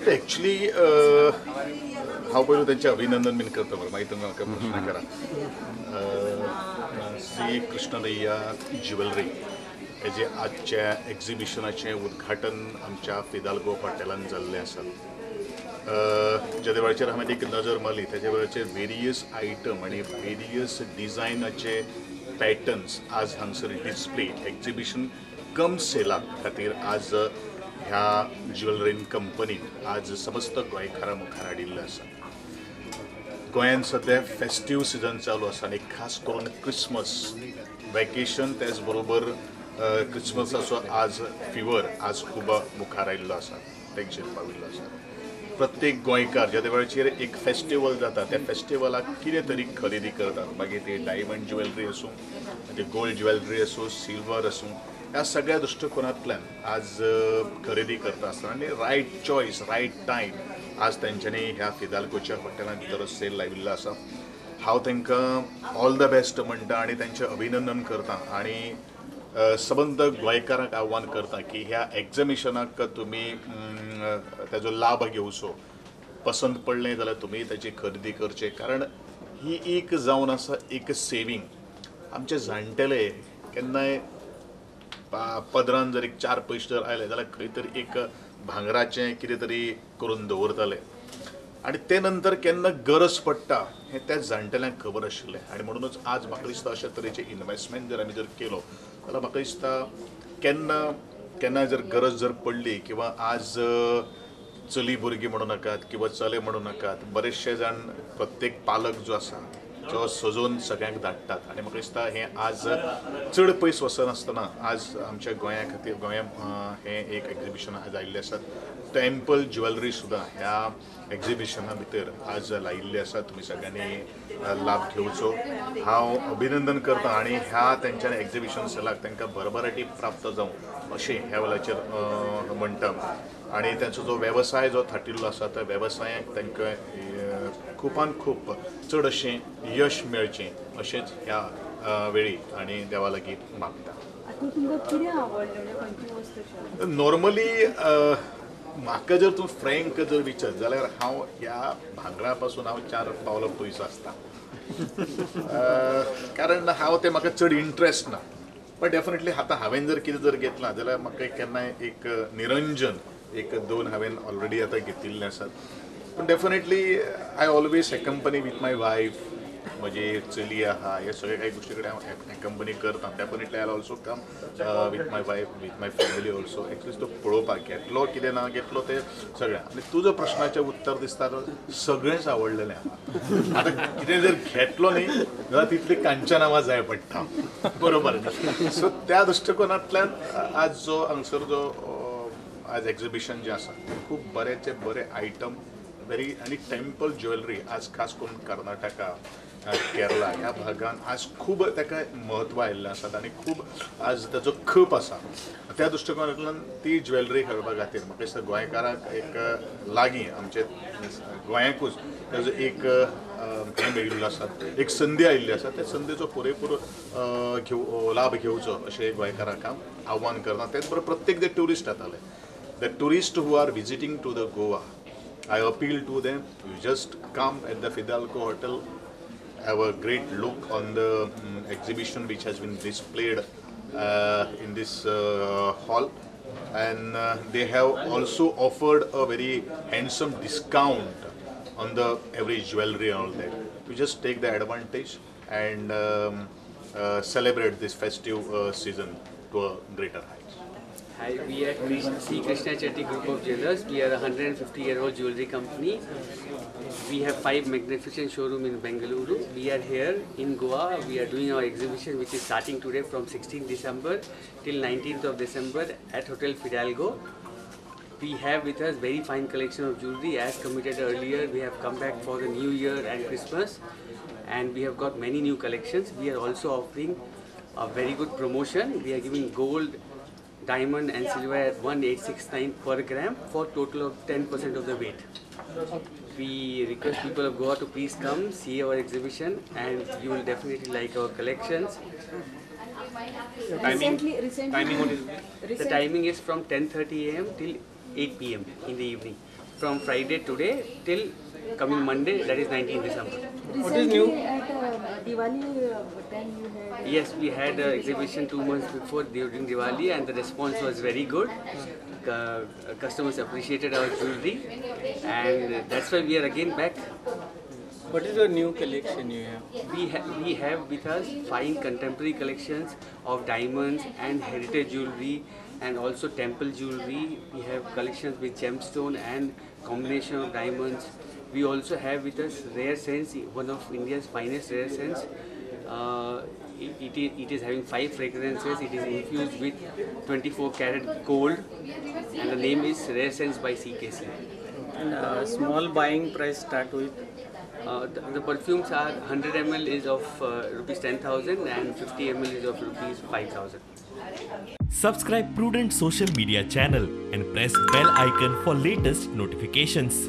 Actually हांव पयलू तेंचें अभिनंदन बीन करता बरें, मागीर तुमी म्हाका प्रश्न करा. श्री कृष्णनय्या ज्वेलरी हेजें आजच्या एक्झिबिशनाचें उद्घाटन आमच्या फिदाल्गो हॉटेलान जाल्लें आसा. ज्या वेळाचेर हांवें एक नजर मारली तेज्या वेळाचेर वेरियस आयटम आनी वेरियस डिजायनाचे पॅटर्न्स आज हांगसर डिस्प्ले एक्झिबिशन कम सेला खातीर आज ह्या ज्वेलरीन कंपनीन आज समस्त गोंयकारां मुखार हाडिल्लें आसा. गोंयांत सद्या फेस्टीव सिजन चालू आसा आनी खास करून क्रिसमस वेकेशन त्याच बरोबर क्रिसमसाचो आज फिवर आज खूब मुखार आयिल्लो आसा, तेंगशेर पाविल्लो आसा. प्रत्येक गोंयकार ज्या वेळाचेर एक फेस्टिवल जाता त्या फेस्टिवलाक कितें तरी खरेदी करतात, मागीर ती डायमंड ज्वेलरी आसूं, मागीर गोल्ड ज्वेलरी आसूं, सिल्वर आसूं, ह्या सगळ्या दृश्टिकोनांतल्यान आज खरेदी करता आसतना आनी रायट चॉयस रायट टायम आज तेंच्यांनी ह्या फिदाल्गोच्या हॉटेलांत भितर सेल लायिल्लो आसा. हांव तांकां ऑल the best म्हणटा आनी तांचें अभिनंदन करता आनी सबंद गोंयकारांक आव्हान करता की ह्या एक्झिबिशनाक तुमी ताजो लाभ घेवचो. पसंत पडलें जाल्यार तुमी ताची खरेदी करचे, कारण ही एक जावन आसा एक सेवींग. आमचे जाणटेले केन्नाय पदरान जर एक चार पयशे जर आयले जाल्यार खंय तरी एक भांगराचें कितें तरी करून दवरताले आनी ते नंतर केन्ना गरज पडटा हें त्या जाणटेल्यांक खबर आशिल्लें. आनी म्हणूनच आज म्हाका दिसता अशा तरेचें इनवेस्टमेंट जर आमी जर केलो जाल्यार म्हाका दिसता केन्ना केन्ना जर गरज जर पडली किंवा आज चली भुरगीं म्हणू नाकात किंवा चले म्हणू नाकात, बरेचशे जाण प्रत्येक पालक जो आसा जो सजोवन सगळ्यांक धाडटात आनी म्हाका दिसता हें आज चड पयस वचनासतना आज आमच्या गोंया खातीर गोंया हें एक एक्झिबिशन आज आयिल्लें आसा. टेम्पल ज्वेलरी सुद्दां ह्या एक्झिबिशना भितर आज लायिल्ली आसा, तुमी सगळ्यांनी लाभ घेवचो. हांव अभिनंदन करता आनी ह्या तेंच्या एक्झिबिशन सेलाक तांकां भरभराटी प्राप्त जावं अशें ह्या वेळाचेर म्हणटा आनी तांचो जो वेवसाय जो थाटिल्लो आसा त्या वेवसायाक तांकां खुपान खूब चड अशें यश मेळचें अशेंच ह्या वेळी आनी देवा लागीं मागता. नॉर्मली म्हाका जर तूं फ्रँक जर विचार जाल्यार हांव ह्या भांगरा पासून हांव 4 पावलां पयस आसता, कारण हांव तें म्हाका चड इंट्रस्ट ना. बट डेफिनेटली आतां हांवें जर कितें जर घेतलां जाल्यार म्हाका केन्नाय एक निरंजन एक दोन हांवें ऑलरेडी आतां घेतिल्लें आसात. पूण definitely I always accompany with my wife, म्हजी चली आहा, ह्या सगळ्या कांय गोश्टी कडेन हांव एकंपनी करता. Definitely I also come with my wife, with my family also, at least तो पळोवपाक घेतलो कितें ना घेतलो तें सगळें. आनी तुजो प्रश्नाचें उत्तर दिसता सगळेंच आवडलेलें आहा. आतां कितें जर घेतलो न्ही जाल्यार तितली कांचनामा जाय पडटा, बरोबर. सो त्या दृश्टिकोनांतल्यान आज जो हांगसर जो आज एक्झिबिशन जें आसा तें खूब बरेचे बरे आयटम वेरी आनी टेम्पल ज्वेलरी आज खास करून कर्नाटका, केरला ह्या भागान आज खूब ताका म्हत्व आयिल्लें आसा आनी खूब आज ताचो खप आसा. त्या दृश्टिकोनांतल्यान ती ज्वेलरी खेळपा खातीर म्हाका दिसता गोंयकारांक एक लागीं आमचे गोंयांकूच ताजो एक हें मेळिल्लो आसा, एक संदी आयिल्ली आसा, त्या संदीचो पुरेपूर लाभ घेवचो अशें गोंयकारांक हांव आव्हान करता. तेच बरोबर प्रत्येक जे ट्युरिस्ट येताले, the tourist who are visiting to the Goa, I appeal to them, you just come at the Fidalgo Hotel, have a great look on the exhibition which has been displayed in this hall, and they have also offered a very handsome discount on the every jewelry and all that. You just take the advantage and celebrate this festive season to a greater height. Hi, we are C. Krishna Chetty Group of Jewelers. We are a 150-year-old jewelry company. We have 5 magnificent showrooms in Bengaluru. We are here in Goa. We are doing our exhibition, which is starting today from 16th December till 19th of December at Hotel Fidalgo. We have with us very fine collection of jewelry. As committed earlier, we have come back for the New Year and Christmas, and we have got many new collections. We are also offering a very good promotion. We are giving gold, diamond and silver at 1869 per gram for total of 10% of the weight. We request people of Goa to please come see our exhibition, and you will definitely like our collections. Timing what is it? The timing is from 10:30 a.m. till 8 p.m. in the evening. from Friday today till coming Monday, that is 19 December. What is new? At Diwali time you had? Yes, we had an exhibition 2 months before during Diwali, and the response was very good. Customers appreciated our jewelry, and that's why we are again back. What is your new collection you have? We have with us fine contemporary collections of diamonds and heritage jewelry, and also temple jewelry. We have collections with gemstone and combination of diamonds. We also have with us Rare Sense, one of India's finest Rare Sense. It is having 5 fragrances. It is infused with 24 karat gold, and the name is Rare Sense by CKC. And small buying price start with? The perfumes are 100 ml is of rupees 10,000 and 50 ml is of rupees 5,000. Subscribe Prudent Social Media channel and press bell icon for latest notifications.